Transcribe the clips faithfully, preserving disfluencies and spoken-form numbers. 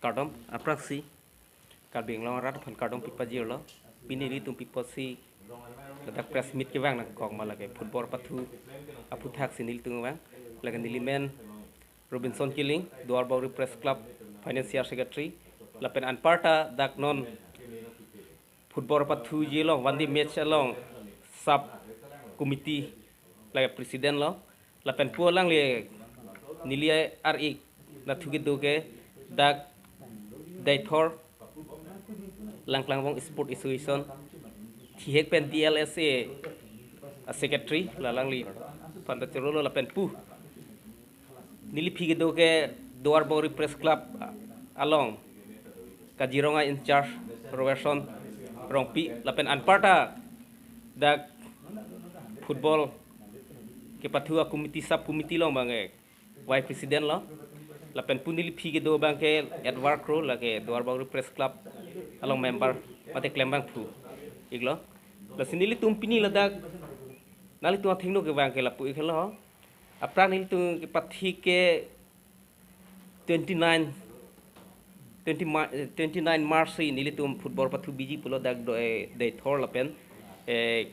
Kardom, aphrangsi Karbi Anglong arat aphan kardom pipajirlo. Pini nelitum pi apotsi ladak press meet kevang nangkok ma lake football pathu aphuthaksi nelitum vang. Lake neli men Robinson Killing, Duarbagori Press Club Financial Secretary. Lapen anparta dak non football pathujilo one day match along sub committee lake president lo. Lapen pu alangli neli ar-ik nathu kedo ke dak Deithor Langklangbong Sport Association thihek pen D L S A a secretary, la alangliphan ta chorolo. Lapen pu neli phi kedo ke Duarbagori Press Club along Kaziranga in charge Robertson Rongpi, lapen anparta dak football kepathu a committee, sub committee along abang ke vice president lo. Lapen pu neli phi kedo abang ke Edward Kro, lake Duarbagori Press Club along member mate klembangphu iklo. Lasi nelitum pini ladak nanglitum athengno kevang ke lapu-ik helo. Aphrang nelitum kepathik ke twenty-nine, twenty Mar-, eh, twenty-nine March si nelitum football pathu biji pulo dak do, eh, Deithor lapen, eh,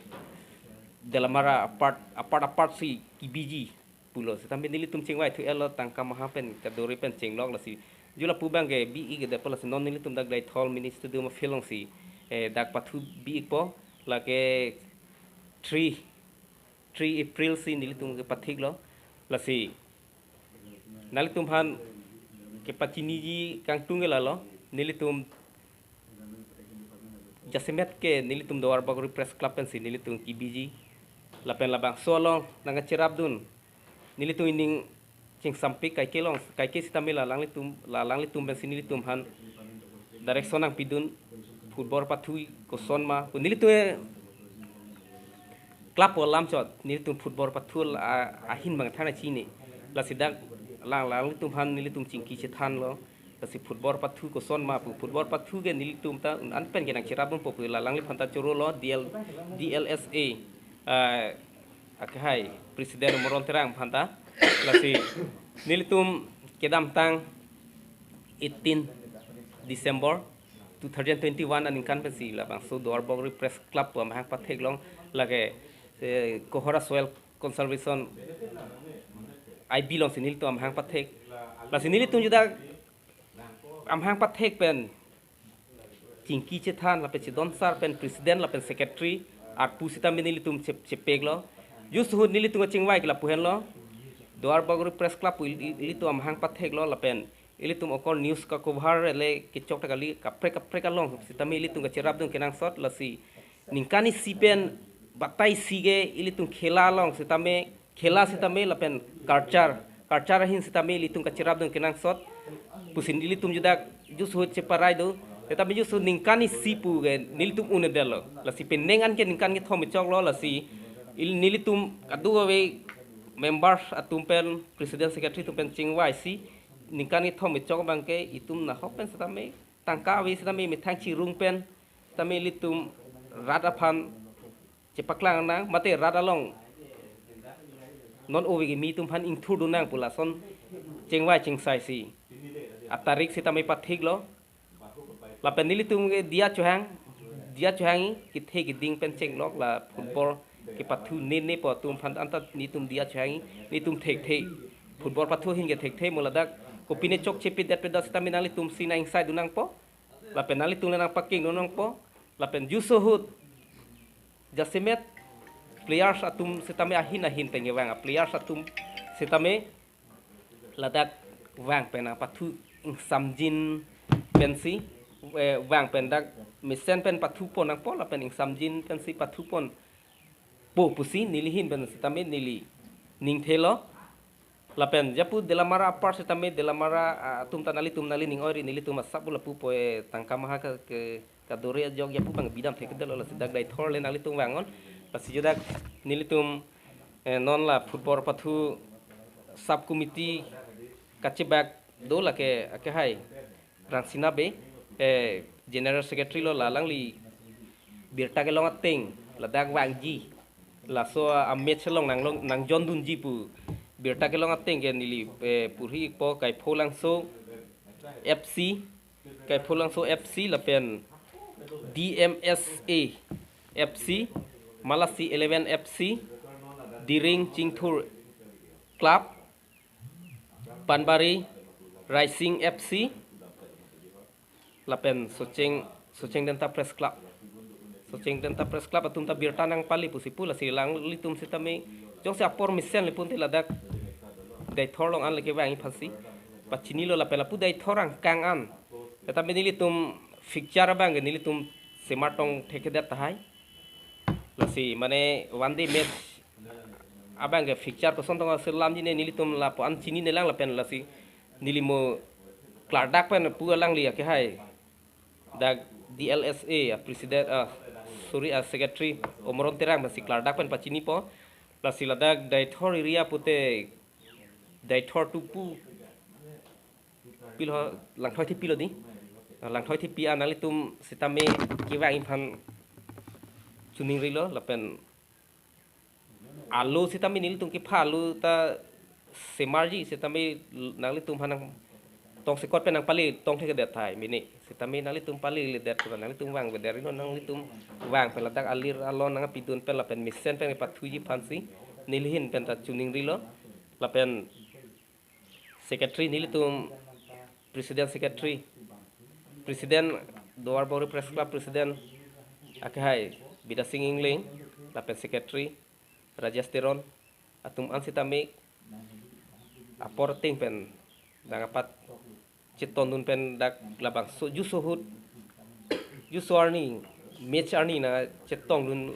Delamara apart, apart, apart si kebiji pulo. Setame nelitum chingvai thu elo, tangka maha pen kadore pen chinglok, lasi jula pu abang ke bi-ik de pulo, lasi non nelitum dak Deithor mini stadium field alongsi, eh, dak pathu bi-ikpo, lake three three April si nelitum kepathiklo. Lasi nanglitumphan kepachiniji kangtung ke lalo, nelitum jasemet ke nelitum Duarbagori Press Club pensi nelitum kebiji. Lapen labangso along nangkacherapdun nelitum ining chingsampik kaike along, kaike sitame la alanglitum, la alanglitum pensi nelitumphan direction nangpidun, football pathu koson ma. Nelitum club alam chot, nelitum football pathu a-, ahin abang than chini. Lasi dak alang, alanglitumphan nelitum chingki chethanlo. Lasi football pathu koson ma pu, football pathu ke nelitum ta un-an pen ke nangcherapdunpo pu, la alangliphan ta chorolo, D L, D L S A, eh, akehai president Moron Terang aphan ta. Lasi nelitum kedamtang eighteen December two thousand twenty-one aningkan pensi labangso Duarbagori Press Club pu amahang pathek along lake, eh, Kohora Soil Conservation I B alongsi nelitum amahang pathek. Lasi nelitum juda amahang pathek pen chingki chethan lapen chedon sar pen president lapen secretary arpu sitame nelitum che-, chepeklo. Just ahut nelitum kachingvai ke lapu henlo. Duarbagori Press Club pu il-, il-, ilitum amahang patheklo lapen ilitum okor news kacover le kechok ta kali, kaprek kaprek along sitame ilitum kacherapdun kenangsot, lasi ningkan isi pen batai isi ke ilitum khela along sitame, khela sitame lapen culture, culture ahin sitame ilitum kacherapdun kenangsot pusi nelitum juda just ahut cheparai do. Tetapi just ahut ningkan isi pu ke nelitum un-edetlo. Lasi penang an ke ningkan kethom choklo, lasi il-, nelitum kadokave members atum pen, president secretary atum pen chingvaisi ningkan kethom chok abang ke itum nahok pen sitame tangka ave sitame methang chirung pen sitame ilitum rat aphan chepaklang nang, mate rat along non ove kimi atum aphan ingthurdun nang pu lason chingvai chingsaisi atarik sitame pathiklo. Lapen nelitum ke diya chohang, diya chohang kethe keding pen chenglok, la football kepathu nene pu atum aphan anta nelitum diya chohang, nelitum thekthe. Football pathu ahin ke thekthe, mo ladak kopine chokche pedet pedet sitame nanglitumsi nang-ingsaidun nangpo. Lapen nanglitum le nangpakingdun nangpo. Lapen just ahut jasemet players atum sitame ahin ahin pen kevang a players atum sitame ladak vang pen nangpathu ingsamjin pensi, eh, vang pen dak mesen pen pathupon nangpo lapen ingsamjin pensi pathuponpo pusi neli ahin pen sitame neli ningthelo. Lapen japu Delamara apart sitame Delamara, ah, atum ta nanglitum nanglining ori, nelitum asap pu lapu poe tangka maha ke, ke kadore ajok japu abang bidam thekdetlo, lasi dak Deithor le nanglitum vangnon. Lasi juda nelitum, eh, non la football pathu sub committee kachebak do lake akehai Rangsina Bey, eh, General Secretary lo, la alangli birta kelong ateng ladak vangji, laso a-match along nanglong nangjondunji pu birta kelong ateng ke neli, eh, porhi-ikpo. Kaipholangso F C, Kaiphulangso F C lapen D M S A F C, Malasi eleven F C, Diring Chingthur Club, Panbari Raising F C, lapen Socheng, Socheng Denta Press Club. Socheng Denta Press Club atum ta birta nangpali pusi pu, lasi alanglitum sitame jongsi apor mesen le pulote ladak Deithor along an le kevang aphansi pachinilo, lapen lapu Deithor angkang an sitame nelitum fixture abang ke nelitum semar tong thekthedet tahai. Lasi mane one day match abang ke fixture koson tong selam jine nelitum lapu-an chininelang, lapen lasi neli mo klardak pen pu alangli akehai dak D L S A a president, ah, sorry, a secretary Omoron Terang aphansi klardak pen pachinipo. Lasi ladak Deithor area pute Deithor two pu pilo, Langthoi Thepi lo di. Ah, Langthoi Thepi an nanglitum sitame kevang aphan choningrilo, lapen alo sitame nelitum kepha alo ta semarji sitame nanglitum aphan nang tongsekot pen nangpali tong thekthedet tahai mene. Sitame nanglitum paliledet, nanglitum vangvedet ri non, nanglitum vang pen ladak alir alon nangpidun pen lapen mesen pen pathuji aphansi neli ahin pen ta choningrilo. Lapen secretary nelitum, president secretary, president Duarbagori Press Club president akehai Bidya Sing Engleng, lapen secretary Rajesh Teron, atum an sitame apor ateng pen nangpachetongdun pen dak labangso juso ahut, juso arni, match arni nangchetongdun